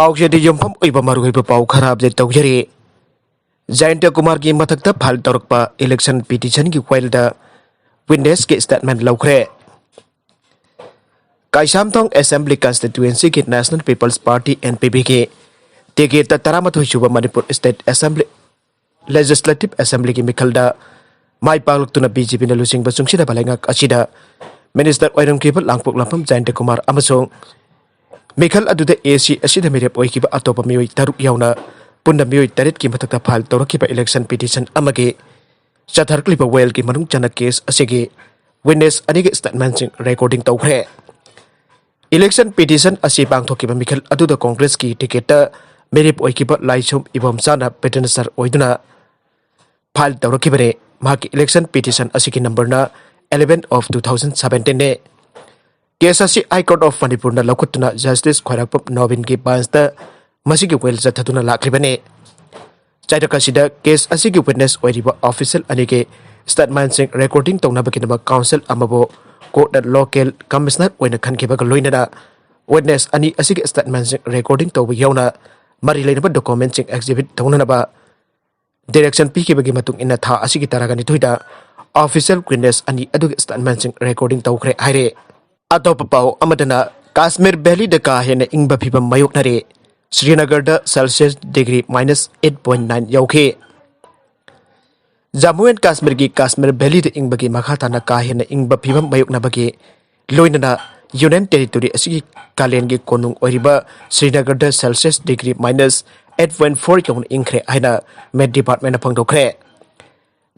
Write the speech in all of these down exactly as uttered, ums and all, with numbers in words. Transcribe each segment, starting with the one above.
ꯄꯥꯎꯆꯦꯗ ꯌꯨꯝꯐꯝ ꯑꯣꯏꯕ ꯃꯔꯨꯑꯣꯏꯕ ꯄꯥꯎ ꯈꯔ ꯑꯞꯗꯦꯠ ꯇꯧꯖꯔꯤ꯫ ꯖꯌꯟꯇ ꯀꯨꯃꯥꯔꯒꯤ ꯃꯊꯛꯇ ꯐꯥꯏꯜ ꯇꯧꯔꯛꯄ ꯏꯂꯦꯛꯁꯟ ꯄꯤꯇꯤꯁꯟꯒꯤ ꯋꯥꯏꯜꯗ ꯋꯤꯠꯅꯦꯁꯀꯤ ꯁ꯭ꯇꯦꯠꯃꯦꯟ ꯂꯧꯈ꯭ꯔꯦ꯫ ꯀꯩꯁꯥꯝꯊꯣꯡ ꯑꯦꯁꯦꯝꯕ꯭ꯂꯤ ꯀꯟꯁꯇꯤꯇ꯭ꯋꯦꯟꯁꯤꯒꯤ ꯅꯦꯁꯅꯦꯜ ꯄꯤꯄꯜꯁ ꯄꯥꯔꯇꯤ, NPPꯒꯤ ꯇꯤꯀꯦꯠꯇ ꯇꯔꯥꯃꯥꯊꯣꯏ ꯁꯨꯕ ꯃꯅꯤꯄꯨꯔ ꯁ꯭ꯇꯦꯠ ꯑꯦꯁꯦꯝꯕ꯭ꯂꯤ, ꯂꯦꯖꯤꯁꯂꯦꯇꯤꯚ ꯑꯦꯁꯦꯝꯕ꯭ꯂꯤꯒꯤ ꯃꯤꯈꯜꯗ ꯃꯥꯏ ꯄꯥꯛꯂꯛꯇꯨꯅ BJPꯅ ꯂꯨꯆꯤꯡꯕ ꯆꯨꯡꯁꯤꯟꯅꯕ ꯂꯩꯉꯥꯛ ꯑꯁꯤꯗ ꯃꯤꯅꯤꯁꯇꯔ ꯑꯣꯏꯔꯝꯈꯤꯕ ꯂꯥꯡꯄꯣꯛꯂꯥꯛꯄꯝ ꯖꯌꯟꯇ ꯀꯨꯃꯥꯔ ꯑꯃꯁꯨꯡ ꯃꯤꯈꯜ ꯑꯗꯨꯗ AC ꯑꯁꯤꯗ ꯃꯤꯔꯦꯞ ꯑꯣꯏꯈꯤꯕ ꯑꯇꯣꯞꯄ ꯃꯤꯑꯣꯏ ꯇꯔꯨꯛ ꯌꯥꯎꯅ ꯄꯨꯟꯅ ꯃꯤꯑꯣꯏ ꯇꯔꯦꯠꯀꯤ ꯃꯊꯛꯇ ꯐꯥꯏꯜ ꯇꯧꯔꯛꯈꯤꯕ ꯏꯂꯦꯛꯁꯟ ꯄꯤꯇꯤꯁꯟ ꯑꯃꯒꯤ ꯆꯠꯊꯔꯛꯂꯤꯕ ꯋꯥꯏꯜꯒꯤ ꯃꯅꯨꯡ ꯆꯟꯅ ꯀꯦꯁ ꯑꯁꯤꯒꯤ ꯋꯤꯠꯅꯦꯁ ꯑꯅꯤꯒꯤ ꯁ꯭ꯇꯦꯠꯃꯦꯟꯁꯤꯡ ꯔꯦꯀꯣꯔꯗꯤꯡ ꯇꯧꯈ꯭ꯔꯦ꯫ ꯏꯂꯦꯛꯁꯟ ꯄꯤꯇꯤꯁꯟ ꯑꯁꯤ ꯄꯥꯡꯊꯣꯛꯈꯤꯕ ꯃꯤꯈꯜ ꯑꯗꯨꯗ ꯀꯣꯡꯒ꯭ꯔꯦꯁꯀꯤ ꯇꯤꯀꯦꯠꯇ ꯃꯤꯔꯦꯞ ꯑꯣꯏꯈꯤꯕ ꯂꯥꯏꯁ꯭ꯔꯝ ꯏꯕꯣꯝꯆꯥꯅ ꯄꯦꯇꯦꯟꯁꯔ ꯑꯣꯏꯗꯨꯅ ꯐꯥꯏꯜ ꯇꯧꯔꯛꯈꯤꯕꯅꯤ꯫ ꯃꯍꯥꯛꯀꯤ ꯏꯂꯦꯛꯁꯟ ꯄꯤꯇꯤꯁꯟ ꯑꯁꯤꯒꯤ ꯅꯝꯕꯔꯅ eleven of two thousand seventeenꯅꯤ꯫ ꯀꯦꯁ ꯑꯁꯤ High Court of Manipurꯅ ꯂꯧꯈꯠꯇꯨꯅ ꯖꯁꯇꯤꯁ ꯈ꯭ꯋꯥꯏꯔꯥꯛꯄꯝ ꯅꯣꯕꯤꯟꯒꯤ ꯕꯦꯟꯁꯇ ꯃꯁꯤꯒꯤ ꯋꯥꯏꯜ ꯆꯠꯊꯗꯨꯅ ꯂꯥꯛꯂꯤꯕꯅꯤ꯫ ꯆꯩꯔꯛ ꯑꯁꯤꯗ ꯀꯦꯁ ꯑꯁꯤꯒꯤ ꯋꯤꯠꯅꯦꯁ ꯑꯣꯏꯔꯤꯕ ꯑꯣꯐꯤꯁꯤꯌꯦꯜ ꯑꯅꯤꯒꯤ ꯁ꯭ꯇꯦꯠꯃꯦꯟꯁꯤꯡ ꯔꯦꯀꯣꯔꯗꯤꯡ ꯇꯧꯅꯕꯒꯤꯗꯃꯛ ꯀꯥꯎꯟꯁꯤꯜ ꯑꯃꯕꯨ ꯀꯣꯔꯠꯅ ꯂꯣꯀꯦꯜ ꯀꯃꯤꯁꯅꯔ ꯑꯣꯏꯅ ꯈꯟꯈꯤꯕꯒ ꯂꯣꯏꯅꯅ ꯋꯤꯠꯅꯦꯁ ꯑꯅꯤ ꯑꯁꯤꯒꯤ ꯁ꯭ꯇꯦꯠꯃꯦꯟꯁꯤꯡ ꯔꯦꯀꯣꯔꯗꯤꯡ ꯇꯧꯕ ꯌꯥꯎꯅ ꯃꯔꯤ ꯂꯩꯅꯕ ꯗꯣꯀꯨꯃꯦꯟꯁꯤꯡ ꯑꯦꯛꯖꯤꯕꯤꯠ ꯇꯧꯅꯅꯕ ꯗꯤꯔꯦꯛꯁꯟ ꯄꯤꯈꯤꯕꯒꯤ ꯃꯇꯨꯡ ꯏꯟꯅ ꯊꯥ ꯑꯁꯤꯒꯤ ꯇꯔꯥꯒ ꯅꯤꯊꯣꯏꯗ ꯑꯣꯐꯤꯁꯤꯌꯦꯜ ꯋꯤꯠꯅꯦꯁ ꯑꯅꯤ ꯑꯗꯨꯒꯤ ꯁ꯭ꯇꯦꯠꯃꯦꯟꯁꯤꯡ ꯔꯦꯀꯣꯔꯗꯤꯡ ꯇꯧꯈ꯭ꯔꯦ ꯍꯥꯏꯔꯦ꯫ ꯑꯇꯣꯞꯄ ꯄꯥꯎ ꯑꯃꯗꯅ ꯀꯥꯁꯃꯤꯔ ꯚꯦꯂꯤꯗ ꯀꯥ ꯍꯦꯟꯅ ꯏꯪꯕ ꯐꯤꯕꯝ ꯃꯥꯌꯣꯛꯅꯔꯦ꯫ ꯁ꯭ꯔꯤꯅꯒꯔꯗ Celsius degree minus eight point nine ꯌꯧꯈꯤ꯫ ꯖꯝꯃꯨ ꯑꯦꯟ ꯀꯥꯁꯃꯤꯔꯒꯤ ꯀꯥꯁꯃꯤꯔ ꯚꯦꯂꯤꯗ ꯏꯪꯕꯒꯤ ꯃꯈꯥ ꯇꯥꯅ ꯀꯥ ꯍꯦꯟꯅ ꯏꯪꯕ ꯐꯤꯕꯝ ꯃꯥꯌꯣꯛꯅꯕꯒꯤ ꯂꯣꯏꯅꯅ ꯌꯨꯅꯤꯌꯟ ꯇꯦꯔꯤꯇꯣꯔꯤ ꯑꯁꯤꯒꯤ ꯀꯥꯂꯦꯟꯒꯤ ꯀꯣꯅꯨꯡ ꯑꯣꯏꯔꯤꯕ ꯁ꯭ꯔꯤꯅꯒꯔꯗ Celsius degree minus eight point four ꯌꯧꯅ ꯏꯪꯈ꯭ꯔꯦ ꯍꯥꯏꯅ ꯃꯦꯠ ꯗꯤꯄꯥꯔꯠꯃꯦꯟꯅ ꯐꯣꯡꯗꯣꯛꯈ꯭ꯔꯦ꯫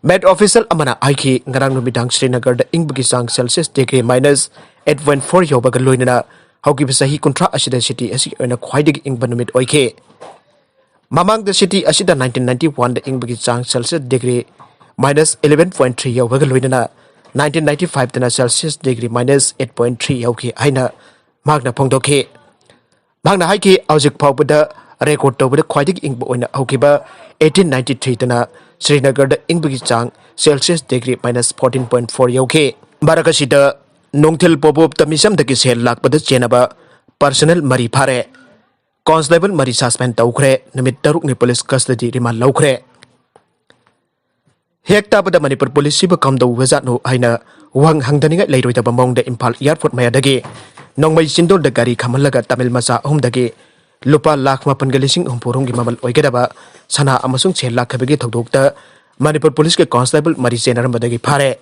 ꯃꯦꯠ ꯑꯣꯐꯤꯁꯤꯌꯦꯜ ꯑꯃꯅ ꯍꯥꯏꯈꯤ, ꯉꯔꯥꯡ ꯅꯨꯃꯤꯗꯥꯡ ꯁ꯭ꯔꯤꯅꯒꯔꯗ ꯏꯪꯕꯒꯤ ꯆꯥꯡ Celsius degree minus eight point four ꯌꯧꯕꯒ ꯂꯣꯏꯅꯅ ꯍꯧꯈꯤꯕ ꯆꯍꯤ ꯀꯨꯟꯊ꯭ꯔꯥ ꯑꯁꯤꯗ ꯁꯤꯇꯤ ꯑꯁꯤꯒꯤ ꯑꯣꯏꯅ ꯈ꯭ꯋꯥꯏꯗꯒꯤ ꯏꯪꯕ ꯅꯨꯃꯤꯠ ꯑꯣꯏꯈꯤ꯫ ꯃꯃꯥꯡꯗ ꯁꯤꯇꯤ ꯑꯁꯤꯗ nineteen ninety oneꯗ ꯏꯪꯕꯒꯤ ꯆꯥꯡ Celsius degree minus eleven point three ꯌꯧꯕꯒ ꯂꯣꯏꯅꯅ nineteen ninety fiveꯇꯅ Celsius degree minus eight point three ꯌꯧꯈꯤ ꯍꯥꯏꯅ ꯃꯍꯥꯛꯅ ꯐꯣꯡꯗꯣꯛꯈꯤ꯫ ꯃꯍꯥꯛꯅ ꯍꯥꯏꯈꯤ, ꯍꯧꯖꯤꯛ ꯐꯥꯎꯕꯗ ꯔꯦꯀꯣꯔꯗ ꯇꯧꯕꯗ ꯈ꯭ꯋꯥꯏꯗꯒꯤ ꯏꯪꯕ ꯑꯣꯏꯅ ꯍꯧꯈꯤꯕ eighteen ninety threeꯗꯅ ꯁ꯭ꯔꯤꯅꯒꯔꯗ ꯏꯪꯕꯒꯤ ꯆꯥꯡ Celsius degree minus fourteen point four ꯌꯧꯈꯤ꯫ ꯃꯔꯛ ꯑꯁꯤꯗ ꯅꯨꯡꯊꯤꯜ ꯄꯣꯞ ꯑꯣꯞꯇ ꯃꯤꯆꯝꯗꯒꯤ ꯁꯦꯜ ꯂꯥꯛꯄꯗ ꯆꯦꯟꯅꯕ ꯄꯔꯁꯅꯦꯜ ꯃꯔꯤ ꯐꯥꯔꯦ꯫ ꯀꯣꯟꯁꯇꯦꯕꯜ ꯃꯔꯤ ꯁꯁꯄꯦꯟ ꯇꯧꯈ꯭ꯔꯦ꯫ ꯅꯨꯃꯤꯠ ꯇꯔꯨꯛꯅꯤ ꯄꯨꯂꯤꯁ ꯀꯁꯇꯗꯤ ꯔꯤꯃꯥꯟ ꯂꯧꯈ꯭ꯔꯦ꯫ ꯍꯦꯛ ꯇꯥꯕꯗ ꯃꯅꯤꯄꯨꯔ ꯄꯨꯂꯤꯁꯁꯤꯕꯨ ꯀꯝꯗꯧꯕꯖꯥꯠꯅꯣ ꯍꯥꯏꯅ ꯋꯥꯍꯪ ꯍꯪꯗꯅꯤꯡꯉꯥꯏ ꯂꯩꯔꯣꯏꯗꯕ ꯃꯑꯣꯡꯗ ꯏꯝꯐꯥꯜ ꯑꯦꯌꯥꯔꯄꯣꯔꯠ ꯃꯌꯥꯗꯒꯤ ꯅꯣꯡꯃꯩ ꯆꯤꯟꯗꯣꯜꯗ ꯒꯥꯔꯤ ꯈꯥꯝꯍꯜꯂꯒ ꯇꯥꯃꯤꯜ ꯃꯆꯥ ꯑꯍꯨꯝꯗꯒꯤ ꯂꯨꯄꯥ ꯂꯥꯈ ꯃꯥꯄꯟꯒ ꯂꯤꯁꯤꯡ ꯍꯨꯝꯐꯨ ꯍꯨꯝꯒꯤ ꯃꯃꯜ ꯑꯣꯏꯒꯗꯕ ꯁꯅꯥ ꯑꯃꯁꯨꯡ ꯁꯦꯜ ꯂꯥꯛꯈꯤꯕꯒꯤ ꯊꯧꯗꯣꯛꯇ ꯃꯅꯤꯄꯨꯔ ꯄꯨꯂꯤꯁꯀꯤ ꯀꯣꯟꯁꯇꯦꯕꯜ ꯃꯔꯤ ꯆꯦꯟꯅꯔꯝꯕꯗꯒꯤ ꯐꯥꯔꯦ꯫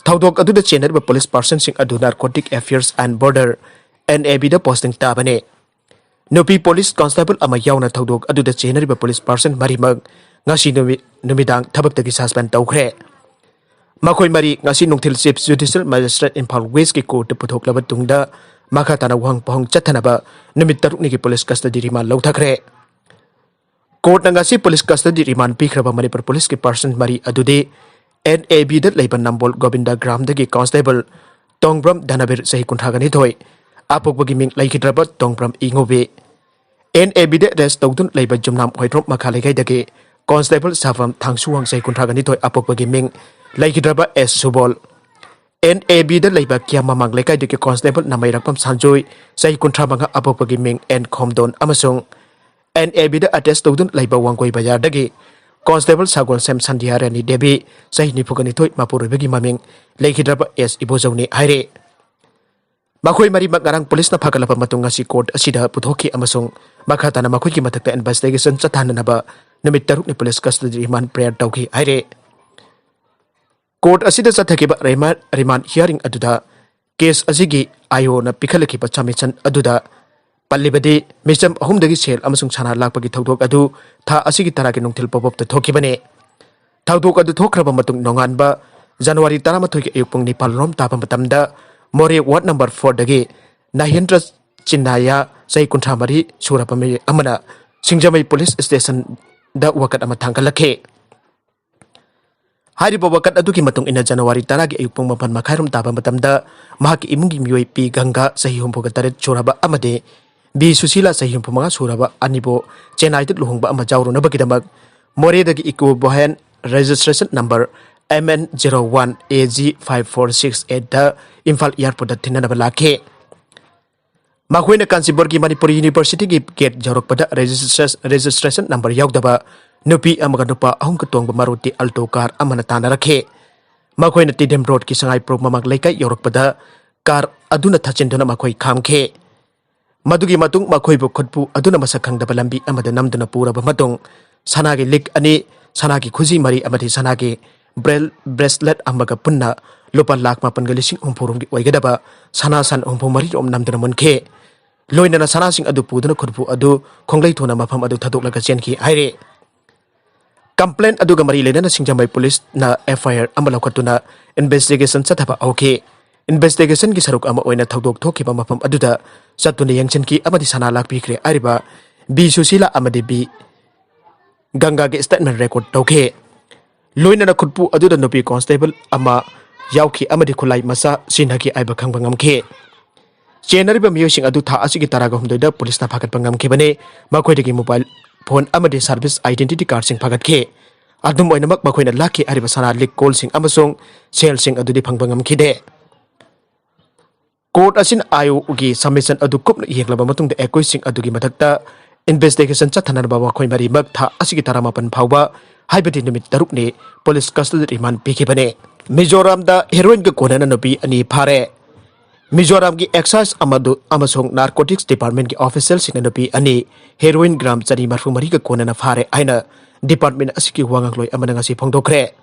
ꯊꯧꯗꯣꯛ ꯑꯗꯨꯗ ꯆꯦꯟꯅꯔꯤꯕ ꯄꯨꯂꯤꯁ ꯄꯥꯔꯁꯟꯁꯤꯡ ꯑꯗꯨ Narcotic Affairs and Border, N A B the posting ꯇꯥꯕꯅꯤ꯫ ꯅꯨꯄꯤ ꯄꯨꯂꯤꯁ ꯀꯣꯟꯁꯇꯦꯕꯜ ꯑꯃ ꯌꯥꯎꯅ ꯊꯧꯗꯣꯛ ꯑꯗꯨꯗ ꯆꯦꯟꯅꯔꯤꯕ ꯄꯨꯂꯤꯁ ꯄꯥꯔꯁꯟ ꯃꯔꯤꯃꯛ ꯉꯁꯤ ꯅꯨꯃꯤ-, ꯅꯨꯃꯤꯗꯥꯡ ꯊꯕꯛꯇꯒꯤ ꯁꯁꯄꯦꯟ ꯇꯧꯈ꯭ꯔꯦ꯫ ꯃꯈꯣꯏ ꯃꯔꯤ ꯉꯁꯤ ꯅꯨꯡꯊꯤꯜ ꯆꯤꯐ ꯖꯨꯗꯤꯁꯤꯌꯦꯜ ꯃꯦꯖꯤꯁꯇ꯭ꯔꯦꯠ ꯏꯝꯐꯥꯜ ꯋꯦꯁꯀꯤ ꯀꯣꯔꯠꯇ ꯄꯨꯊꯣꯛꯂꯕ ꯇꯨꯡꯗ ꯃꯈꯥ ꯇꯥꯅ ꯋꯥꯍꯪ ꯄꯥꯎꯍꯪ ꯆꯠꯊꯅꯕ ꯅꯨꯃꯤꯠ ꯇꯔꯨꯛꯅꯤꯒꯤ ꯄꯨꯂꯤꯁ ꯀꯁꯇꯗꯤ ꯔꯤꯃꯥꯟ ꯂꯧꯊꯈ꯭ꯔꯦ꯫ ꯀꯣꯔꯠꯅ ꯉꯁꯤ ꯄꯨꯂꯤꯁ ꯀꯁꯇꯗꯤ ꯔꯤꯃꯥꯟ ꯄꯤꯈ꯭ꯔꯕ ꯃꯅꯤꯄꯨꯔ ꯄꯨꯂꯤꯁꯀꯤ ꯄꯥꯔꯁꯟ ꯃꯔꯤ ꯑꯗꯨꯗꯤ N A B ꯗ ꯂꯩꯕ ꯅꯝꯕꯣꯜ ꯒꯣꯕꯤꯟꯗ ꯒ꯭ꯔꯥꯝꯗꯒꯤ ꯀꯣꯟꯁꯇꯦꯕꯜ ꯇꯣꯡꯕ꯭ꯔꯝ ꯙꯅꯕꯤꯔ, ꯆꯍꯤ ꯀꯨꯟꯊ꯭ꯔꯥꯒ ꯅꯤꯊꯣꯏ, ꯑꯄꯣꯛꯄꯒꯤ ꯃꯤꯡ ꯂꯩꯈꯤꯗ꯭ꯔꯕ ꯇꯣꯡꯕ꯭ꯔꯝ ꯏꯉꯨꯕꯤ꯫ N A B the Ares ꯇꯧꯗꯨꯅ ꯂꯩꯕ ꯌꯨꯝꯅꯥꯝ ꯍꯣꯏꯗ꯭ꯔꯣꯝ ꯃꯈꯥ ꯂꯩꯀꯥꯏꯗꯒꯤ ꯀꯣꯟꯁꯇꯦꯕꯜ ꯁꯥꯐꯝ ꯊꯥꯡꯁꯨꯋꯥꯡ, ꯆꯍꯤ ꯀꯨꯟꯊ꯭ꯔꯥꯒ ꯅꯤꯊꯣꯏ, ꯑꯄꯣꯛꯄꯒꯤ ꯃꯤꯡ ꯂꯩꯈꯤꯗ꯭ꯔꯕ ꯑꯦꯁ ꯁꯨꯕꯣꯜ꯫ N A B ꯗ ꯂꯩꯕ ꯀꯤꯌꯥꯝ ꯃꯃꯥꯡ ꯂꯩꯀꯥꯏꯗꯒꯤ ꯀꯣꯟꯁꯇꯦꯕꯜ ꯅꯃꯩꯔꯛꯄꯝ ꯁꯥꯟꯖꯣꯏ, ꯆꯍꯤ ꯀꯨꯟꯊ꯭ꯔꯥ ꯃꯉꯥ, ꯑꯄꯣꯛꯄꯒꯤ ꯃꯤꯡ ꯑꯦꯟ ꯈꯣꯝꯗꯣꯟ ꯑꯃꯁꯨꯡ N A B the attach ꯇꯧꯗꯨꯅ ꯂꯩꯕ ꯋꯥꯡꯒꯣꯏ ꯕꯖꯥꯔꯗꯒꯤ ꯀꯣꯟꯁꯇꯦꯕꯜ ꯁꯒꯣꯜꯁꯦꯝ ꯁꯟꯙ꯭ꯌꯥ ꯔꯥꯅꯤ ꯗꯦꯕꯤ, ꯆꯍꯤ ꯅꯤꯐꯨꯒ ꯅꯤꯊꯣꯏ, ꯃꯄꯨꯔꯣꯏꯕꯒꯤ ꯃꯃꯤꯡ ꯂꯩꯈꯤꯗ꯭ꯔꯕ ꯑꯦꯁ ꯏꯕꯣꯖꯧꯅꯤ ꯍꯥꯏꯔꯦ꯫ ꯃꯈꯣꯏ ꯃꯔꯤꯃꯛ ꯉꯔꯥꯡ ꯄꯨꯂꯤꯁꯅ ꯐꯥꯒꯠꯂꯕ ꯃꯇꯨꯡ ꯉꯁꯤ ꯀꯣꯔꯠ ꯑꯁꯤꯗ ꯄꯨꯊꯣꯛꯈꯤ ꯑꯃꯁꯨꯡ ꯃꯈꯥ ꯇꯥꯅ ꯃꯈꯣꯏꯒꯤ ꯃꯊꯛꯇ ꯏꯟꯚꯦꯁꯇꯤꯒꯦꯁꯟ ꯆꯠꯊꯅꯅꯕ ꯅꯨꯃꯤꯠ ꯇꯔꯨꯛꯅꯤ ꯄꯨꯂꯤꯁ ꯀꯁꯇꯗꯤ ꯔꯤꯃꯥꯟ ꯄ꯭ꯔꯦꯌꯔ ꯇꯧꯈꯤ ꯍꯥꯏꯔꯦ꯫ ꯀꯣꯔꯠ ꯑꯁꯤꯗ ꯆꯠꯊꯈꯤꯕ ꯔꯤꯃꯥꯟ, ꯔꯤꯃꯥꯟ ꯍꯤꯌꯥꯔꯤꯡ ꯑꯗꯨꯗ ꯀꯦꯁ ꯑꯁꯤꯒꯤ ꯑꯥꯏ ꯑꯣꯅ ꯄꯤꯈꯠꯂꯛꯈꯤꯕ ꯁꯕꯃꯤꯁꯟ ꯑꯗꯨꯗ ꯄꯜꯂꯤꯕꯗꯤ ꯃꯤꯆꯝ ꯑꯍꯨꯝꯗꯒꯤ ꯁꯦꯜ ꯑꯃꯁꯨꯡ ꯁꯅꯥ ꯂꯥꯛꯄꯒꯤ ꯊꯧꯗꯣꯛ ꯑꯗꯨ ꯊꯥ ꯑꯁꯤꯒꯤ ꯇꯔꯥꯒꯤ ꯅꯨꯡꯊꯤꯜ ꯄꯣꯄꯣꯞꯇ ꯊꯣꯛꯈꯤꯕꯅꯤ꯫ ꯊꯧꯗꯣꯛ ꯑꯗꯨ ꯊꯣꯛꯈ꯭ꯔꯕ ꯃꯇꯨꯡ ꯅꯣꯡꯉꯥꯟꯕ ꯖꯅꯋꯥꯔꯤ ꯇꯔꯥꯃꯥꯊꯣꯏꯒꯤ ꯑꯌꯨꯛ ꯄꯨꯡ ꯅꯤꯄꯥꯜ ꯔꯣꯝ ꯇꯥꯕ ꯃꯇꯝꯗ ꯃꯣꯔꯦ ꯋꯥꯔꯗ ꯅꯝꯕꯔ ꯐꯣꯔꯗꯒꯤ ꯅꯍꯦꯟꯗ꯭ꯔ ꯆꯤꯟꯅꯥꯌꯥ, ꯆꯍꯤ ꯀꯨꯟꯊ꯭ꯔꯥ ꯃꯔꯤ ꯁꯨꯔꯕ ꯃꯤꯑꯣꯏ ꯑꯃꯅ ꯁꯤꯡꯖꯃꯩ ꯄꯨꯂꯤꯁ ꯁ꯭ꯇꯦꯁꯟꯗ ꯋꯥꯀꯠ ꯑꯃ ꯊꯥꯡꯒꯠꯂꯛꯈꯤ꯫ ꯍꯥꯏꯔꯤꯕ ꯋꯥꯀꯠ ꯑꯗꯨꯒꯤ ꯃꯇꯨꯡ ꯏꯟꯅ ꯖꯅꯋꯥꯔꯤ ꯇꯔꯥꯒꯤ ꯑꯌꯨꯛ ꯄꯨꯡ ꯃꯥꯄꯟ ꯃꯈꯥꯏꯔꯣꯝ ꯇꯥꯕ ꯃꯇꯝꯗ ꯃꯍꯥꯛꯀꯤ ꯏꯃꯨꯡꯒꯤ ꯃꯤꯑꯣꯏ ꯄꯤ ꯒꯪꯒꯥ, ꯆꯍꯤ ꯍꯨꯝꯐꯨꯒ ꯇꯔꯦꯠ ꯁꯨꯔꯕ, ꯑꯃꯗꯤ ꯕꯤ ꯁꯨꯁꯤꯂꯥ, ꯆꯍꯤ ꯍꯨꯝꯐꯨ ꯃꯉꯥ ꯁꯨꯔꯕ ꯑꯅꯤꯕꯨ ꯆꯦꯟꯅꯥꯏꯗ ꯂꯨꯍꯣꯡꯕ ꯑꯃ ꯌꯥꯎꯔꯨꯅꯕꯒꯤꯗꯃꯛ ꯃꯣꯔꯦꯗꯒꯤ eco van registration number M N zero one A G five four six eight ꯗ ꯏꯝꯐꯥꯜ ꯑꯦꯌꯥꯔꯄꯣꯔꯠꯇ ꯊꯤꯟꯅꯅꯕ ꯂꯥꯛꯈꯤ꯫ ꯃꯈꯣꯏꯅ ꯀꯥꯟꯆꯤꯄꯨꯔꯒꯤ ꯃꯅꯤꯄꯨꯔ ꯌꯨꯅꯤꯚꯔꯁꯤꯇꯤꯒꯤ ꯒꯦꯠ ꯌꯧꯔꯛꯄꯗ ꯔꯦꯖꯤꯁꯇ꯭ꯔꯦꯁꯟ ꯅꯝꯕꯔ ꯌꯥꯎꯗꯕ ꯅꯨꯄꯤ ꯑꯃꯒ ꯅꯨꯄꯥ ꯑꯍꯨꯝꯒ ꯇꯣꯡꯕ ꯃꯥꯔꯨꯇꯤ ꯑꯜꯇꯣ ꯀꯥꯔ ꯑꯃꯅ ꯇꯥꯟꯅꯔꯛꯈꯤ꯫ ꯃꯈꯣꯏꯅ ꯇꯤꯗꯤꯝ ꯔꯣꯗꯀꯤ ꯁꯉꯥꯏꯄ꯭ꯔꯧ ꯃꯃꯥꯡ ꯂꯩꯀꯥꯏ ꯌꯧꯔꯛꯄꯗ ꯀꯥꯔ ꯑꯗꯨꯅ ꯊꯠꯆꯤꯟꯗꯨꯅ ꯃꯈꯣꯏ ꯈꯥꯝꯈꯤ꯫ ꯃꯗꯨꯒꯤ ꯃꯇꯨꯡ ꯃꯈꯣꯏꯕꯨ ꯈꯨꯠꯄꯨ ꯑꯗꯨꯅ ꯃꯁꯛ ꯈꯪꯗꯕ ꯂꯝꯕꯤ ꯑꯃꯗ ꯅꯝꯗꯨꯅ ꯄꯨꯔꯕ ꯃꯇꯨꯡ, ꯁꯅꯥꯒꯤ ꯂꯤꯛ ꯑꯅꯤ, ꯁꯅꯥꯒꯤ ꯈꯨꯖꯤ ꯃꯔꯤ ꯑꯃꯗꯤ ꯁꯅꯥꯒꯤ ꯕ꯭ꯔꯦꯜ ꯕ꯭ꯔꯦꯁꯂꯦꯠ ꯑꯃꯒ ꯄꯨꯟꯅ ꯂꯨꯄꯥ ꯂꯥꯈ ꯃꯥꯄꯟꯒ ꯂꯤꯁꯤꯡ ꯍꯨꯝꯐꯨ ꯔꯣꯝꯒꯤ ꯑꯣꯏꯒꯗꯕ ꯁꯅꯥ ꯁꯟ ꯍꯨꯝꯐꯨ ꯃꯔꯤ ꯔꯣꯝ ꯅꯝꯗꯨꯅ ꯃꯨꯟꯈꯤ꯫ ꯂꯣꯏꯅꯅ ꯁꯅꯥꯁꯤꯡ ꯑꯗꯨ ꯄꯨꯗꯨꯅ ꯈꯨꯠꯄꯨ ꯑꯗꯨ ꯈꯣꯡꯂꯩ ꯊꯨꯅ ꯃꯐꯝ ꯑꯗꯨ ꯊꯥꯗꯣꯛꯂꯒ ꯆꯦꯟꯈꯤ ꯍꯥꯏꯔꯤ꯫ ꯀꯝꯄ꯭ꯂꯦꯟ ꯑꯗꯨꯒ ꯃꯔꯤ ꯂꯩꯅꯅ ꯁꯤꯡꯖꯃꯩ ꯄꯨꯂꯤꯁꯅ ꯑꯦꯐ ꯑꯥꯏ ꯑꯥꯔ ꯑꯃ ꯂꯧꯈꯠꯇꯨꯅ ꯏꯟꯚꯦꯁꯇꯤꯒꯦꯁꯟ ꯆꯠꯊꯕ ꯍꯧꯈꯤ꯫ ꯏꯟꯚꯦꯁꯇꯤꯒꯦꯁꯟꯒꯤ ꯁꯔꯨꯛ ꯑꯃ ꯑꯣꯏꯅ ꯊꯧꯗꯣꯛ ꯊꯣꯛꯈꯤꯕ ꯃꯐꯝ ꯑꯗꯨꯗ ꯆꯠꯇꯨꯅ ꯌꯦꯡꯁꯤꯟꯈꯤ ꯑꯃꯗꯤ ꯁꯅꯥ ꯂꯥꯛꯄꯤꯈ꯭ꯔꯦ ꯍꯥꯏꯔꯤꯕ ꯕꯤ ꯁꯨꯁꯤꯂꯥ ꯑꯃꯗꯤ ꯕꯤ ꯒꯪꯒꯥꯒꯤ ꯁ꯭ꯇꯦꯠꯃꯦꯟ ꯔꯦꯀꯣꯔꯗ ꯇꯧꯈꯤ꯫ ꯂꯣꯏꯅꯅ ꯈꯨꯠꯄꯨ ꯑꯗꯨꯗ ꯅꯨꯄꯤ ꯀꯣꯟꯁꯇꯦꯕꯜ ꯑꯃ ꯌꯥꯎꯈꯤ ꯑꯃꯗꯤ ꯈꯨꯠꯂꯥꯏ ꯃꯆꯥ ꯁꯤꯖꯤꯟꯅꯈꯤ ꯍꯥꯏꯕ ꯈꯪꯕ ꯉꯝꯈꯤ꯫ ꯆꯦꯟꯅꯔꯤꯕ ꯃꯤꯑꯣꯏꯁꯤꯡ ꯑꯗꯨ ꯊꯥ ꯑꯁꯤꯒꯤ ꯇꯔꯥꯒ ꯍꯨꯝꯗꯣꯏꯗ ꯄꯨꯂꯤꯁꯅ ꯐꯥꯒꯠꯄ ꯉꯝꯈꯤꯕꯅꯤ꯫ ꯃꯈꯣꯏꯗꯒꯤ ꯃꯣꯕꯥꯏꯜ ꯐꯣꯟ ꯑꯃꯗꯤ ꯁꯥꯔꯚꯤꯁ ꯑꯥꯏꯗꯦꯟꯇꯤꯇꯤ ꯀꯥꯔꯗꯁꯤꯡ ꯐꯥꯒꯠꯈꯤ꯫ ꯑꯗꯨꯝ ꯑꯣꯏꯅꯃꯛ, ꯃꯈꯣꯏꯅ ꯂꯥꯛꯈꯤ ꯍꯥꯏꯔꯤꯕ ꯁꯅꯥ ꯂꯤꯛ ꯀꯣꯜꯁꯤꯡ ꯑꯃꯁꯨꯡ ꯁꯦꯜꯁꯤꯡ ꯑꯗꯨꯗꯤ ꯐꯪꯕ ꯉꯝꯈꯤꯗꯦ꯫ ꯀꯣꯔꯠ ꯑꯁꯤꯅ ꯑꯥꯏ ꯑꯣꯒꯤ ꯁꯕꯃꯤꯁꯟ ꯑꯗꯨ ꯀꯨꯞꯅ ꯌꯦꯡꯂꯕ ꯃꯇꯨꯡꯗ ꯑꯦꯀ꯭ꯌꯨꯁꯁꯤꯡ ꯑꯗꯨꯒꯤ ꯃꯊꯛꯇ ꯏꯟꯚꯦꯁꯇꯤꯒꯦꯁꯟ ꯆꯠꯊꯅꯅꯕ ꯃꯈꯣꯏ ꯃꯔꯤꯃꯛ ꯊꯥ ꯑꯁꯤꯒꯤ ꯇꯔꯥꯃꯥꯄꯟ ꯐꯥꯎꯕ, ꯍꯥꯏꯕꯗꯤ ꯅꯨꯃꯤꯠ ꯇꯔꯨꯛꯅꯤ, ꯄꯨꯂꯤꯁ ꯀꯁꯇꯗꯤ ꯔꯤꯃꯥꯟ ꯄꯤꯈꯤꯕꯅꯤ꯫ ꯃꯤꯖꯣꯔꯥꯝꯗ ꯍꯦꯔꯣꯏꯟꯒ ꯀꯣꯟꯅꯅ ꯅꯨꯄꯤ ꯑꯅꯤ ꯐꯥꯔꯦ꯫ ꯃꯤꯖꯣꯔꯥꯝꯒꯤ ꯑꯦꯛꯁꯥꯏꯖ ꯑꯃꯗꯨ ꯑꯃꯁꯨꯡ ꯅꯥꯔꯀꯣꯇꯤꯛꯁ ꯗꯤꯄꯥꯔꯠꯃꯦꯟꯒꯤ ꯑꯣꯐꯤꯁꯤꯌꯦꯜꯁꯤꯡꯅ ꯅꯨꯄꯤ ꯑꯅꯤ ꯍꯦꯔꯣꯏꯟ ꯒ꯭ꯔꯥꯝ ꯆꯅꯤ ꯃꯔꯐꯨ ꯃꯔꯤꯒ ꯀꯣꯟꯅꯅ ꯐꯥꯔꯦ ꯍꯥꯏꯅ ꯗꯤꯄꯥꯔꯠꯃꯦꯟ ꯑꯁꯤꯒꯤ ꯋꯥꯉꯥꯡꯂꯣꯏ ꯑꯃꯅ ꯉꯁꯤ ꯐꯣꯡꯗꯣꯛꯈ꯭ꯔꯦ꯫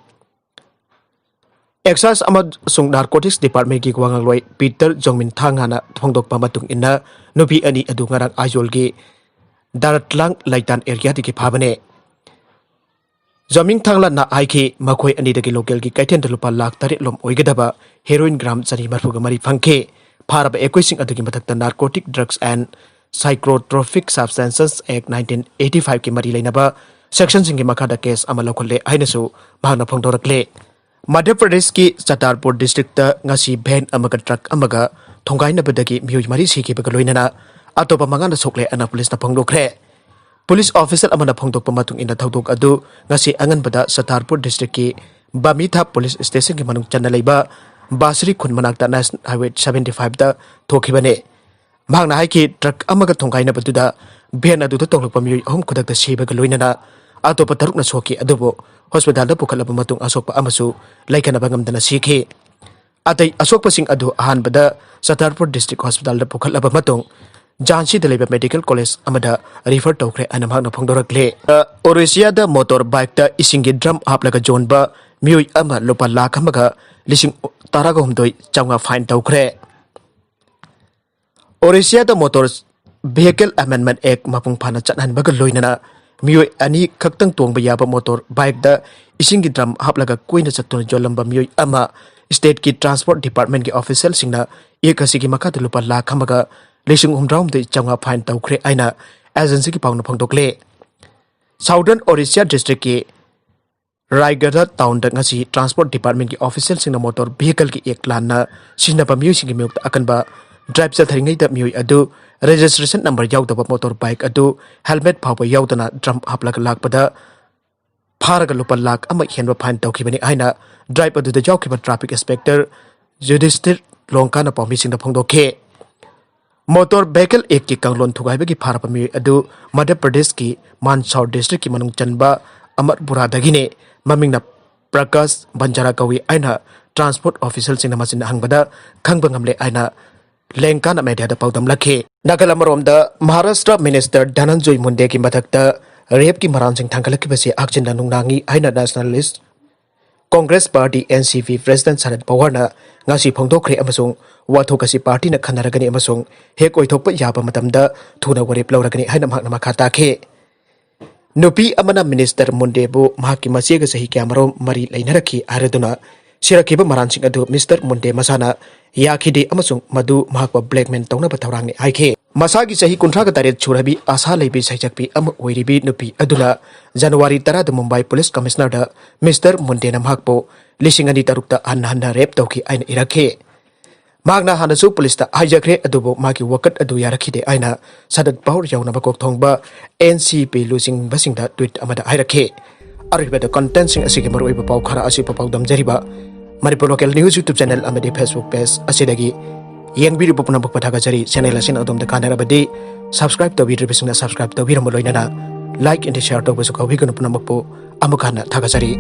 ꯑꯦꯛꯁꯥꯏꯖ ꯑꯃꯁꯨꯡ ꯅꯥꯔꯀꯣꯇꯤꯛꯁ ꯗꯤꯄꯥꯔꯠꯃꯦꯟꯒꯤ ꯋꯥꯉꯥꯡꯂꯣꯏ ꯄꯤꯇꯔ ꯖꯣꯡꯃꯤꯟ ꯊꯥꯡꯉꯥꯅ ꯐꯣꯡꯗꯣꯛꯄ ꯃꯇꯨꯡ ꯏꯟꯅ, ꯅꯨꯄꯤ ꯑꯅꯤ ꯑꯗꯨ ꯉꯔꯥꯡ ꯑꯥꯏꯖꯣꯜꯒꯤ ꯗꯥꯔꯠꯂꯥꯡ ꯂꯩꯇꯥꯟ ꯑꯦꯔꯤꯌꯥꯗꯒꯤ ꯐꯥꯕꯅꯦ꯫ ꯖꯣꯃꯤꯡ ꯊꯥꯡꯂꯥꯟꯅ ꯍꯥꯏꯈꯤ, ꯃꯈꯣꯏ ꯑꯅꯤꯗꯒꯤ ꯂꯣꯀꯦꯜꯒꯤ ꯀꯩꯊꯦꯜꯗ ꯂꯨꯄꯥ ꯂꯥꯈ ꯇꯔꯦꯠ ꯂꯣꯝ ꯑꯣꯏꯒꯗꯕ ꯍꯦꯔꯣꯏꯟ ꯒ꯭ꯔꯥꯝ ꯆꯅꯤ ꯃꯔꯐꯨꯒ ꯃꯔꯤ ꯐꯪꯈꯤ꯫ ꯐꯥꯔꯕ ꯑꯦꯀ꯭ꯌꯨꯁꯁꯤꯡ ꯑꯗꯨꯒꯤ ꯃꯊꯛꯇ narcotic drugs and psychotropic substances act nineteen eighty ꯐꯥꯏꯚꯀꯤ ꯃꯔꯤ ꯂꯩꯅꯕ ꯁꯦꯛꯁꯟꯁꯤꯡꯒꯤ ꯃꯈꯥꯗ ꯀꯦꯁ ꯑꯃ ꯂꯧꯈꯠꯂꯦ ꯍꯥꯏꯅꯁꯨ ꯃꯍꯥꯛꯅ ꯐꯣꯡꯗꯣꯔꯛꯂꯦ꯫ ꯃꯙ꯭ꯌ ꯄ꯭ꯔꯗꯦꯁꯀꯤ ꯆꯇꯥꯔꯄꯨꯔ ꯗꯤꯁꯇ꯭ꯔꯤꯛꯇ ꯉꯁꯤ ꯚꯦꯟ ꯑꯃꯒ ꯇ꯭ꯔꯛ ꯑꯃꯒ ꯊꯣꯡꯒꯥꯏꯅꯕꯗꯒꯤ ꯃꯤꯑꯣꯏ ꯃꯔꯤ ꯁꯤꯈꯤꯕꯒ ꯂꯣꯏꯅꯅ ꯑꯇꯣꯞꯄ ꯃꯉꯥꯅ ꯁꯣꯛꯂꯦ ꯍꯥꯏꯅ ꯄꯨꯂꯤꯁꯅ ꯐꯣꯡꯗꯣꯛꯈ꯭ꯔꯦ꯫ ꯄꯨꯂꯤꯁ ꯑꯣꯐꯤꯁꯔ ꯑꯃꯅ ꯐꯣꯡꯗꯣꯛꯄ ꯃꯇꯨꯡ ꯏꯟꯅ, ꯊꯧꯗꯣꯛ ꯑꯗꯨ ꯉꯁꯤ ꯑꯉꯟꯕꯗ ꯆꯇꯥꯔꯄꯨꯔ ꯗꯤꯁꯇ꯭ꯔꯤꯛꯀꯤ ꯕꯥꯃꯤꯊꯥ ꯄꯨꯂꯤꯁ ꯁ꯭ꯇꯦꯁꯟꯒꯤ ꯃꯅꯨꯡ ꯆꯟꯅ ꯂꯩꯕ ꯕꯥꯁꯔꯤ ꯈꯨꯟ ꯃꯅꯥꯛꯇ ꯅꯦꯁꯅꯦꯜ ꯍꯥꯏꯋꯦ ꯁꯚꯦꯟꯇꯤ ꯐꯥꯏꯚꯇ ꯊꯣꯛꯈꯤꯕꯅꯤ꯫ ꯃꯍꯥꯛꯅ ꯍꯥꯏꯈꯤ, ꯇ꯭ꯔꯛ ꯑꯃꯒ ꯊꯣꯡꯒꯥꯏꯅꯕꯗꯨꯗ ꯚꯦꯟ ꯑꯗꯨꯗ ꯇꯣꯡꯂꯛꯄ ꯃꯤꯑꯣꯏ ꯑꯍꯨꯝ ꯈꯨꯗꯛꯇ ꯁꯤꯕꯒ ꯂꯣꯏꯅꯅ ꯑꯇꯣꯞꯄ ꯇꯔꯨꯛꯅ ꯁꯣꯛꯈꯤ, ꯑꯗꯨꯕꯨ ꯍꯣꯁꯄꯤꯇꯥꯜꯗ ꯄꯨꯈꯠꯂꯕ ꯃꯇꯨꯡ ꯑꯁꯣꯛꯄ ꯑꯃꯁꯨ ꯂꯩꯈꯠꯅꯕ ꯉꯝꯗꯅ ꯁꯤꯈꯤ꯫ ꯑꯇꯩ ꯑꯁꯣꯛꯄꯁꯤꯡ ꯑꯗꯨ ꯑꯍꯥꯟꯕꯗ ꯆꯇꯥꯔꯄꯨꯔ ꯗꯤꯁꯇ꯭ꯔꯤꯛ ꯍꯣꯁꯄꯤꯇꯥꯜꯗ ꯄꯨꯈꯠꯂꯕ ꯃꯇꯨꯡ ꯖꯥꯟꯁꯤꯗ ꯂꯩꯕ ꯃꯦꯗꯤꯀꯦꯜ ꯀꯣꯂꯦꯖ ꯑꯃꯗ ꯔꯤꯐꯔ ꯇꯧꯈ꯭ꯔꯦ ꯍꯥꯏꯅ ꯃꯍꯥꯛꯅ ꯐꯣꯡꯗꯣꯔꯛꯂꯦ꯫ ꯑ, ꯑꯣꯔꯤꯁꯤꯌꯥꯗ ꯃꯣꯇꯣꯔ ꯕꯥꯏꯛꯇ ꯏꯁꯤꯡꯒꯤ ꯗ꯭ꯔꯝ ꯍꯥꯞꯂꯒ ꯌꯣꯟꯕ ꯃꯤꯑꯣꯏ ꯑꯃ ꯂꯨꯄꯥ ꯂꯥꯈ ꯑꯃꯒ ꯂꯤꯁꯤꯡ ꯇꯔꯥꯒ ꯍꯨꯝꯗꯣꯏ ꯆꯥꯝꯃꯉꯥ ꯐꯥꯏꯟ ꯇꯧꯈ꯭ꯔꯦ꯫ ꯑꯣꯔꯤꯁꯤꯌꯥꯗ ꯃꯣꯇꯣꯔ ꯚꯤꯍꯤꯀꯜ ꯑꯦꯃꯦꯟꯗꯃꯦꯟꯠ ꯑꯦꯛ ꯃꯄꯨꯡ ꯐꯥꯅ ꯆꯠꯍꯟꯕꯒ ꯂꯣꯏꯅꯅ ꯃꯤꯑꯣꯏ ꯑꯅꯤ ꯈꯛꯇꯪ ꯇꯣꯡꯕ ꯌꯥꯕ ꯃꯣꯇꯣꯔ ꯕꯥꯏꯛꯇ ꯏꯁꯤꯡꯒꯤ ꯗ꯭ꯔꯝ ꯍꯥꯞꯂꯒ ꯀꯣꯏꯅ ꯆꯠꯇꯨꯅ ꯌꯣꯜꯂꯝꯕ ꯃꯤꯑꯣꯏ ꯑꯃ ꯁ꯭ꯇꯦꯠꯀꯤ ꯇ꯭ꯔꯥꯟꯁꯄꯣꯔꯠ ꯗꯤꯄꯥꯔꯠꯃꯦꯟꯠꯀꯤ ꯑꯣꯐꯤꯁꯤꯌꯦꯜꯁꯤꯡꯅ ꯑꯦꯛ ꯑꯁꯤꯒꯤ ꯃꯈꯥꯗ ꯂꯨꯄꯥ ꯂꯥꯈ ꯑꯃꯒ ꯂꯤꯁꯤꯡ ꯍꯨꯝꯗ꯭ꯔꯥꯍꯨꯝꯗꯣꯏ ꯆꯥꯝꯃꯉꯥ ꯐꯥꯏꯟ ꯇꯧꯈ꯭ꯔꯦ ꯍꯥꯏꯅ ꯑꯦꯖꯦꯟꯁꯤꯒꯤ ꯄꯥꯎꯅ ꯐꯣꯡꯗꯣꯛꯂꯦ꯫ ꯁꯥꯎꯗꯔꯟ ꯑꯣꯔꯤꯁꯤꯌꯥ ꯗꯤꯁꯇ꯭ꯔꯤꯛꯀꯤ ꯔꯥꯏꯒꯗ ꯇꯥꯎꯟꯗ ꯉꯁꯤ ꯇ꯭ꯔꯥꯟꯁꯄꯣꯔꯠ ꯗꯤꯄꯥꯔꯠꯃꯦꯟꯠꯀꯤ ꯑꯣꯐꯤꯁꯤꯌꯦꯜꯁꯤꯡꯅ ꯃꯣꯇꯣꯔ ꯚꯤꯍꯤꯀꯜꯒꯤ ꯑꯦꯛ ꯂꯥꯟꯅ ꯁꯤꯖꯤꯟꯅꯕ ꯃꯤꯑꯣꯏꯁꯤꯡꯒꯤ ꯃꯥꯌꯣꯛꯇ ꯑꯀꯟꯕ ꯗ꯭ꯔꯥꯏꯚ ꯆꯠꯊꯔꯤꯉꯩꯗ ꯃꯤꯑꯣꯏ ꯑꯗꯨ ꯔꯦꯖꯤꯁꯇ꯭ꯔꯦꯁꯟ ꯅꯝꯕꯔ ꯌꯥꯎꯗꯕ ꯃꯣꯇꯣꯔ ꯕꯥꯏꯛ ꯑꯗꯨ ꯍꯦꯜꯃꯦꯠ ꯐꯥꯎꯕ ꯌꯥꯎꯗꯅ ꯗ꯭ꯔꯝ ꯍꯥꯞꯂꯒ ꯂꯥꯛꯄꯗ ꯐꯥꯔꯒ ꯂꯨꯄꯥ ꯂꯥꯈ ꯑꯃ ꯍꯦꯟꯕ ꯐꯥꯏꯟ ꯇꯧꯈꯤꯕꯅꯤ ꯍꯥꯏꯅ ꯗ꯭ꯔꯥꯏꯚ ꯑꯗꯨꯗ ꯌꯥꯎꯈꯤꯕ ꯇ꯭ꯔꯥꯐꯤꯛ ꯏꯟꯁꯄꯦꯛꯇꯔ ꯖꯨꯗꯤꯁꯇꯤꯔ ꯂꯣꯡꯀꯥꯅ ꯄꯥꯎꯃꯤꯁꯤꯡꯗ ꯐꯣꯡꯗꯣꯛꯈꯤ꯫ ꯃꯣꯇꯣꯔ ꯚꯤꯍꯤꯀꯜ ꯑꯦꯛꯀꯤ ꯀꯥꯡꯂꯣꯟ ꯊꯨꯒꯥꯏꯕꯒꯤ ꯐꯥꯔꯕ ꯃꯤꯑꯣꯏ ꯑꯗꯨ ꯃꯙ꯭ꯌ ꯄ꯭ꯔꯗꯦꯁꯀꯤ ꯃꯥꯟꯁꯥꯎꯔ ꯗꯤꯁꯇ꯭ꯔꯤꯛꯀꯤ ꯃꯅꯨꯡ ꯆꯟꯕ ꯑꯃꯔꯄꯨꯔꯥꯗꯒꯤꯅꯤ꯫ ꯃꯃꯤꯡꯅ ꯄ꯭ꯔꯀꯥꯁ ꯕꯟꯖꯥꯔꯥ ꯀꯧꯏ ꯍꯥꯏꯅ ꯇ꯭ꯔꯥꯟꯁꯄꯣꯔꯠ ꯑꯣꯐꯤꯁꯤꯌꯦꯜꯁꯤꯡꯅ ꯃꯆꯤꯟ ꯍꯪꯕꯗ ꯈꯪꯕ ꯉꯝꯂꯦ ꯍꯥꯏꯅ ꯂꯦꯡꯀꯥꯅ ꯃꯦꯗꯤꯌꯥꯗ ꯄꯥꯎꯗꯝꯂꯛꯈꯤ꯫ ꯅꯥꯀꯜ ꯑꯃꯔꯣꯝꯗ ꯃꯍꯥꯔꯥꯁꯇ꯭ꯔ ꯃꯤꯅꯤꯁꯇꯔ ꯙꯅꯟꯖꯣꯏ ꯃꯨꯟꯗꯦꯒꯤ ꯃꯊꯛꯇ ꯔꯦꯞꯀꯤ ꯃꯔꯥꯜꯁꯤꯡ ꯊꯥꯡꯒꯠꯂꯛꯈꯤꯕꯁꯤ ꯍꯛꯆꯤꯟꯅ ꯅꯨꯡꯅꯥꯡꯉꯤ ꯍꯥꯏꯅ nationalist Congress party, N C ꯄꯤ, ꯄ꯭ꯔꯦꯁꯤꯗꯦꯟꯠ ꯁꯔꯠ ꯄꯋꯥꯔꯅ ꯉꯁꯤ ꯐꯣꯡꯗꯣꯛꯈ꯭ꯔꯦ ꯑꯃꯁꯨꯡ ꯋꯥꯊꯣꯛ ꯑꯁꯤ ꯄꯥꯔꯇꯤꯅ ꯈꯟꯅꯔꯒꯅꯤ ꯑꯃꯁꯨꯡ ꯍꯦꯛ ꯑꯣꯏꯊꯣꯛꯄ ꯌꯥꯕ ꯃꯇꯝꯗ ꯊꯨꯅ ꯋꯥꯔꯦꯞ ꯂꯧꯔꯒꯅꯤ ꯍꯥꯏꯅ ꯃꯍꯥꯛꯅ ꯃꯈꯥ ꯇꯥꯈꯤ꯫ ꯅꯨꯄꯤ ꯑꯃꯅ ꯃꯤꯅꯤꯁꯇꯔ ꯃꯨꯟꯗꯦꯕꯨ ꯃꯍꯥꯛꯀꯤ ꯃꯆꯦꯒ ꯆꯍꯤ ꯀꯌꯥꯃꯔꯨꯝ ꯃꯔꯤ ꯂꯩꯅꯔꯛꯈꯤ ꯍꯥꯏꯔꯗꯨꯅ ꯁꯤꯔꯛꯈꯤꯕ ꯃꯔꯥꯜꯁꯤꯡ ꯑꯗꯨ ꯃꯤꯁꯇꯔ ꯃꯨꯟꯗꯦ ꯃꯁꯥꯅ ꯌꯥꯈꯤꯗꯦ ꯑꯃꯁꯨꯡ ꯃꯗꯨ ꯃꯍꯥꯛꯄꯨ ꯕ꯭ꯂꯦꯛꯃꯦꯜ ꯇꯧꯅꯕ ꯊꯧꯔꯥꯡꯅꯤ ꯍꯥꯏꯈꯤ꯫ ꯃꯁꯥꯒꯤ ꯆꯍꯤ ꯀꯨꯟꯊ꯭ꯔꯥꯒ ꯇꯔꯦꯠ ꯁꯨꯔꯕꯤ ꯑꯁꯥ ꯂꯩꯕꯤ ꯁꯩꯁꯛꯄꯤ ꯑꯃ ꯑꯣꯏꯔꯤꯕꯤ ꯅꯨꯄꯤ ꯑꯗꯨꯅ ꯖꯅꯋꯥꯔꯤ ꯇꯔꯥꯗ ꯃꯨꯝꯕꯥꯏ ꯄꯨꯂꯤꯁ ꯀꯃꯤꯁꯅꯔꯗ ꯃꯤꯁꯇꯔ ꯃꯨꯟꯗꯦꯅ ꯃꯍꯥꯛꯄꯨ ꯂꯤꯁꯤꯡ ꯑꯅꯤ ꯇꯔꯨꯛꯇ ꯍꯟꯅ ꯍꯟꯅ ꯔꯦꯞ ꯇꯧꯈꯤ ꯍꯥꯏꯅ ꯏꯔꯛꯈꯤ꯫ ꯃꯍꯥꯛꯅ ꯍꯥꯟꯅꯁꯨ ꯄꯨꯂꯤꯁꯇ ꯍꯥꯏꯖꯈ꯭ꯔꯦ, ꯑꯗꯨꯕꯨ ꯃꯍꯥꯛꯀꯤ ꯋꯥꯀꯠ ꯑꯗꯨ ꯌꯥꯔꯛꯈꯤꯗꯦ ꯍꯥꯏꯅ ꯁꯔꯠ ꯄꯋꯥꯔ ꯌꯥꯎꯅ ꯃꯀꯣꯛ ꯊꯣꯡꯕ ꯑꯦꯟ ꯁꯤ ꯄꯤ ꯂꯨꯆꯤꯡꯕꯁꯤꯡꯗ ꯇ꯭ꯋꯤꯠ ꯑꯃꯗ ꯍꯥꯏꯔꯛꯈꯤ꯫ ꯑꯔꯣꯏꯕꯗ ꯀꯟꯇꯦꯟꯠꯁꯤꯡ ꯑꯁꯤꯒꯤ ꯃꯔꯨꯑꯣꯏꯕ ꯄꯥꯎ ꯈꯔ ꯑꯁꯤ ꯄꯥꯎꯗꯝꯖꯔꯤꯕ Manipur local news YouTube channel ꯑꯃꯗꯤ ꯐꯦꯁꯕꯨꯛ ꯄꯦꯖ ꯑꯁꯤꯗꯒꯤ ꯌꯦꯡꯕꯤꯔꯤꯕ ꯄꯨꯝꯅꯃꯛꯄꯨ ꯊꯥꯒꯠꯆꯔꯤ꯫ ꯆꯦꯅꯦꯜ ꯑꯁꯤꯅ ꯑꯗꯣꯝꯗ ꯀꯥꯟꯅꯔꯕꯗꯤ ꯁꯕꯁꯀ꯭ꯔꯥꯏꯕ ꯇꯧꯕꯤꯗ꯭ꯔꯤꯕꯁꯤꯡꯅ ꯁꯕꯁꯀ꯭ꯔꯥꯏꯕ ꯇꯧꯕꯤꯔꯝꯕ ꯂꯣꯏꯅꯅ ꯂꯥꯏꯛ ꯑꯦꯟ ꯁꯤꯌꯥꯔ ꯇꯧꯕꯁꯨ ꯀꯥꯎꯕꯤꯒꯅꯨ꯫ ꯄꯨꯝꯅꯃꯛꯄꯨ ꯑꯃꯨꯛ ꯍꯟꯅ ꯊꯥꯒꯠꯆꯔꯤ꯫